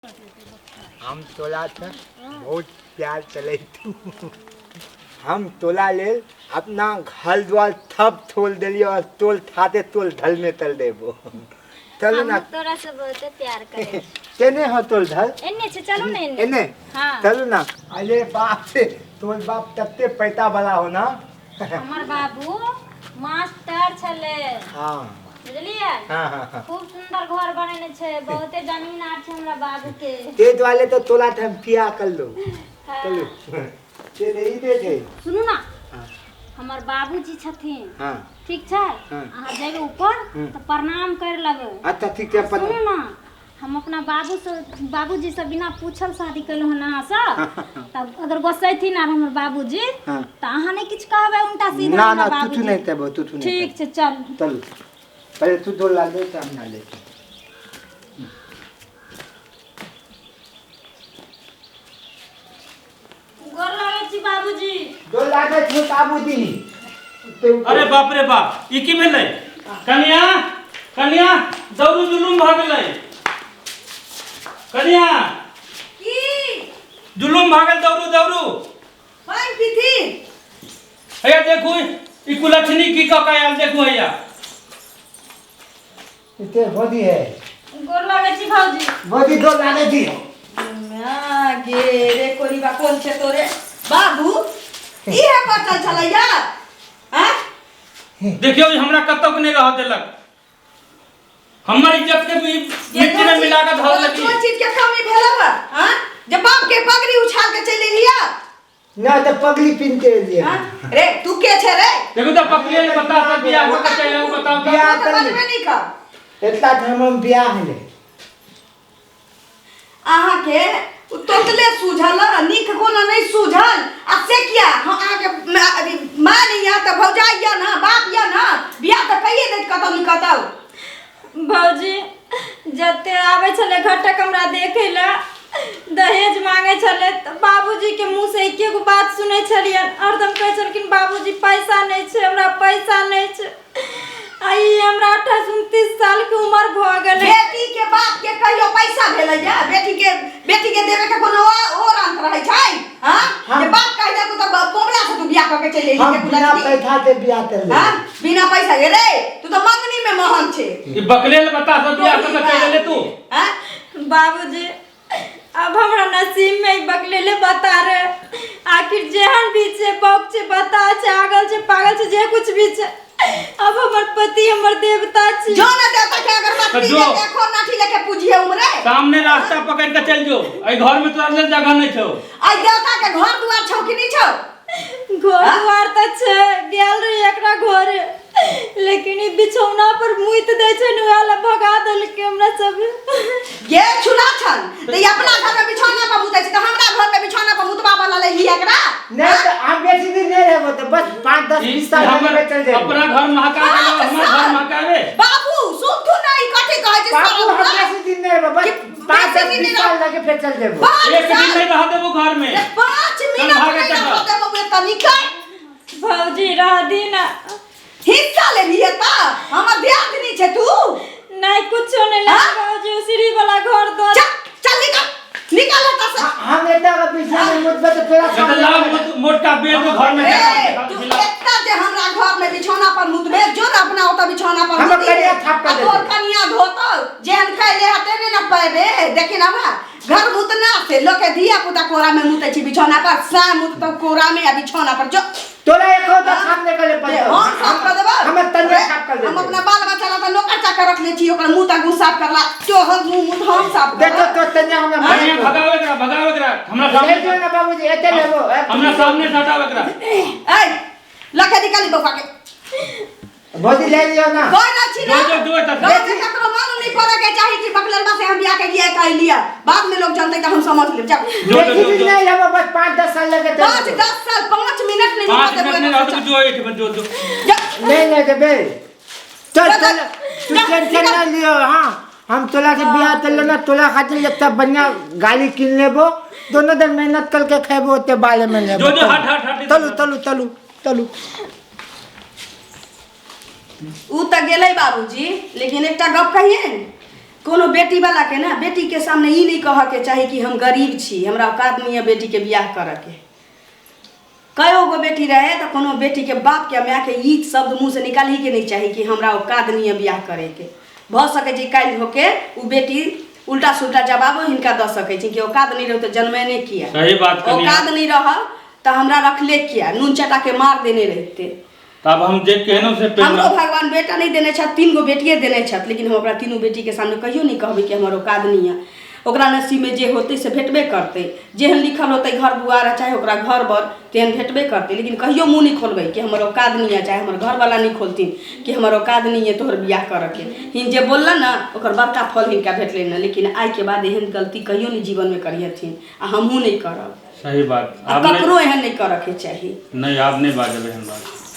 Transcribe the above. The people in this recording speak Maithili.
हम तोला से बहुत प्यार चले तू। हम तोला लेल अपना घर द्वार थप थोल देलियो और तोल थाते तोल ढल में तल देबो। चलो ना। हम तोरा से बहुत प्यार करे। केने हो तोल ढल? एने छे, चलो ना एने। एने? हाँ। चलो ना। अरे बाप से तोल बाप तत्ते पैसा वाला हो ना। हमर बाबू मास्टर छले। हाँ। बुझलियै? हाँ, हाँ, हाँ। खूब सुंदर घर बनेने छे, बहुते जमीन आर छे हमरा बाबू के। ते द्वाले तो तोला थे हम पिया कर लो। हाँ। चलो। ते नहीं दे छे। सुनू ना। हाँ। हमर बाबूजी छथिन। हाँ। ठीक छै? हाँ। अहाँ जेबै ऊपर हम्म। तऽ प्रणाम कर लेबै। अच्छा ठीक छै, सुनू ना, हम अपना बाबू से बाबूजी से बिना पूछल शादी केलहुँ हन अहाँ से, तब अगर गोसैथिन आर हमर बाबूजी हाँ। तऽ अहाँ नहि किछु कहबै उल्टा सीधा ना हमरा ना, बाबूजी। तू नहीं तब, तू नहीं ठीक छै, चल। चल पहले तू दो ला ले, हम ना लेते। गोर लागै छी बाबूजी। गोर लागै छी बाबूजी। अरे बाप रे बाप, ई की भेलै? कन्या, कन्या, दौड़ू, जुलुम भऽ गेलै। कन्या। की? जुलुम भऽ गेल, दौड़ू दौड़ू। पानि पीथी। हैया देखू, ई कुलक्षणी की कऽ के आयल, देखू हैया। इते भौजी है। गोर लागै छी भौजी। भौजी गोर लागै छी। माँ गे रे कोरीबा कोन छै तोरे बाबू? ई है बचल छलैया? आँ? देखियौ, ई हमरा कतौ के नहि रहऽ देलक, हमर इज्जत के भी मिट्टी में मिला के धऽ देलक। कोन चीज के कमी भेलौ हँ? आँ? जे बाप के पगड़ी उछाल के चलि एलिया? ना तो पगड़ी पिन के एलियै। हाँ? रे तू के छे रे? देखू तऽ पगड़ी ने बता सब बियाह हो के चलि आउ, बताउ तऽ। बियाह तऽ कर बजबे नहि कर। एतना ठाम हम बियाह हेलै। अहाँके ओ तोतले सूझल आ नीक कोनो नहि सूझल। आ से किया? हँ, अहाँके अभी माँ नहि यऽ तऽ भौजाइ यऽ ने, बाप यऽ ने, बियाह तऽ कहिए दैत कतौ ने कतौ। भौजी जते आबै छलै घटक हमरा देखै लए, दहेज मांगै छलै, तऽ बाबूजीके मुँहसँ एके गो बात सुनै छलियनि, हरदम कहै छलखिन बाबूजी पैसा नहि छै, हमरा पैसा नहि छै। आ ई हमरा 28 29 सालके उमर भऽ गेलै। बेटी के बाप के कहियो पैसा भेलैया? बेटी के देवे के कोनो और अंत रहै छै? हाँ? हम जे बाप कहि देलको तऽ कोबला से तू बियाह कऽ के चलि एलही हम के बिना कुलक्षणी? पैसा के बियाह कर ले। हाँ? बिना पैसा के रे तू तऽ मंगनी में महंग छे। ई बकलेल बता सब बियाह कऽ के चलि एलै तू। हाँ? बाबूजी अब हमरा नसीब में ई बकलेले बता रहे, आखिर जेहन भी छे, बौक छे, बता छे, आगल छे, पागल छे, जे कुछ भी छे, अब हमर पति हमर देवता छे। जो ना देवता के अगरबत्ती तो जो। लेके खो नाठी लेके पूजिए उमरे। सामने रास्ता पकड़ के चल जो, एहि घर में तोरा लेल जगह नहीं छौ। आई देवता के घर दुआर छौ कि नहीं छौ? घर हाँ? दुआर तऽ छै, गेल रही एकरा घरे, लेकिन ई बिछौना पर मुइत दै छै ने, वएह ला भगा देलकै हमरा सब। गे छुला छन तऽ ई अपना घर में बिछौना पर मुतै छै तऽ हमरा घर में बिछौना पर मुतबा वाला ले ली एकरा। नहीं तो हम बेसी दिन नहीं रहबो, तो बस 5 10 ई 20 साल हमर में चल जाएबो। अपना घर महका के पाँच हमर घर साल? महकाबे। बाबू सुनथु ना, ई कथी कहै छै? बाबू हम सारा बेसी दिन नहीं रहबो, बस कि 5 बेसी 10 दिन 20 नहीं साल लगे फिर चल जाएबो। पाँच एक दिन साल? नहीं रह देबो घर में। रे 5 चल मिनट भागे नहीं तक। रह देबो बे तनिका। भौजी रह दी ना। हिस्सा ले लिए त हमर दियादनी छै तू। नहीं कुछो नहीं हाँ? लगे भौजी, उसीरी वाला घर दो। चल चल निकल निकल एतऽ से। हम एतऽ के पीछा में मुतबे तऽ तोरा नहीं तो सामने लाओ मोटका बेल दो घर में। ए, जा तू खिला। एतऽ जे हमरा घर में बिछौना पर मुतबे, जो न अपना ओतऽ बिछौना पर हमर मुती। कनिया थाप कर आ तोहर देतै। कनिया धोतौ, जेहन कैले हेतै ने न पैबे। देखी न बा, घर मुतना से लोक के धिया पुता कोरा में मुतै छै बिछौना पर, सा मुततौ कोरा में आ बिछौना पर जो। तोरा एक तो साफ नहीं करे जे हम साफ कर देबै। हमर तनिया साफ कर हम देतै। अपना बाल बच्चा ला तऽ नौकर चाकर रखने छी, ओकर मुंह तक साफ करला, तोहर मुंह मुंह हम साफ देखो करब। तो तनिया हमरा कनिया भगावे एकरा, भगावे एकरा हमरा ले जो सामने। ना बाबूजी, एते लेबो। हमरा सामने से हटाओ एकरा। ऐ लके निकाली बौआ के। भौजी ले लियो ना। कोई ना छी ना। जो, जो, जो, एतऽ से। गाँव में ककरो मालूम नहीं पड़े के चाही कि बकलरबा से हम बियाह के लिए कह लिया, बाद में लोग जानते तो हम समझ लेब। जाओ। जो, जो, बेसी जो, दिन जो। नहीं लेबो, बस 5 10 साल लगे तो। 5 10 साल 5 मिनट नहीं 5 निकलते मिनट हुए नहीं ना रहत, जो एठ में जो, जो। जा। नहीं नहीं देबे। चल, जा, चल, जा। तू जा, टेंशन निकल। ना लियो। हाँ, हम तोला के बियाह कर लेना, तोला खातिर एकटा बढ़िया गाड़ी किन लेबो, दोनों दिन मेहनत करके खेबो, ओते बाले में लेबो। जो, जो, हट, हट, हट। चलू, चलू, चलू, चलू। उ तऽ गेलै बाबूजी, लेकिन एकटा गप कहियै, कोनो बेटी वाला के ना बेटी के सामने ई नहीं कह के चाही कि हम गरीब छी, हमरा औकात नहीं है बेटी के बियाह करऽ के। कयो गो बेटी रहे तऽ कोनो बेटी के बाप के माय के ई शब्द मुँह से निकालही के नहीं चाही कि हमरा औकात नहीं है बियाह करे के। भऽ सकै छै काल्हि होके उ बेटी उल्टा सुल्टा जवाबो हिनका दऽ सकै छै कि औकात नहीं रहो तऽ जन्मेने किया, सही बात कनी। औकात नहीं रह तऽ हमरा रखले किया, नून चटा के मार देने रहिते। तब हम जे केहनो से प्रेम हमरो भगवान बेटा नहीं देने छथि, 3 गो बेटिए देने छथि, लेकिन हम ओकरा तीनू बेटी के सामने कहियो नहीं कहबै कि हमर औकात नहीं है। ओकरा नसीब में जे होतै से भेटबे करतै, जेहन लिखल होतै घर दुआर चाहे ओकरा घर बर तेहन भेटबे करतै, लेकिन कहियो मुँह नहीं खोलबै कि हमर औकात नहीं है, चाहे हमर घरवाला नहीं खोलथिन कि हमर औकात नहीं है तोहर बियाह करऽ के। हिन जे बोललन ना ओकर बड़का फल हिनका भेटलै ना, लेकिन आइ के बाद एहन गलती कहियो नहीं जीवन में करिहथिन आ हमहूँ नहीं करब। सही बात। आ आब नहीं ककरो एहन नहीं करऽ के चाही। नहीं, आब नहीं बाजबै एहन बात।